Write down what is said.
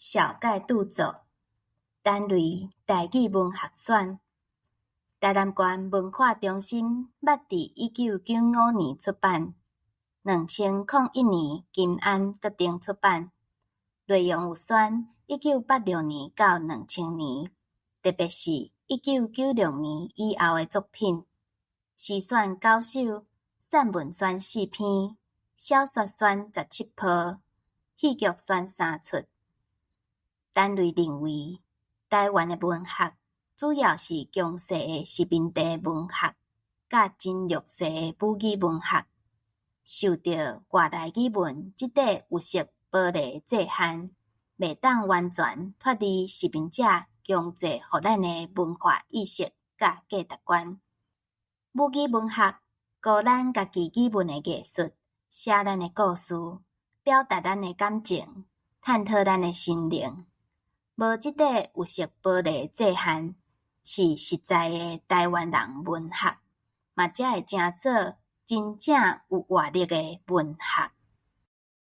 紹介著作，陳雷台語文學選，台南縣文化中心捌佇1995年出版，2001年金安閣重出版，內容有選1986年到2000年，特別是1996年以後的作品，詩選九首，散文選四篇，小說選17部，戲劇選三齣。陳雷認為，台灣的文學主要是強勢的殖民地文學，佮真弱勢的母語文學，受著外來語文這塊有色玻璃的制限，袂當完全脫離殖民者強制予咱的文化意識佮價值觀。母語文學顧咱家己語文的藝術，寫咱的故事，表達咱的感情，探討咱的心靈。無這塊有色玻璃的制限，是實在的台灣人文學，嘛才會成做真正有活力的文學。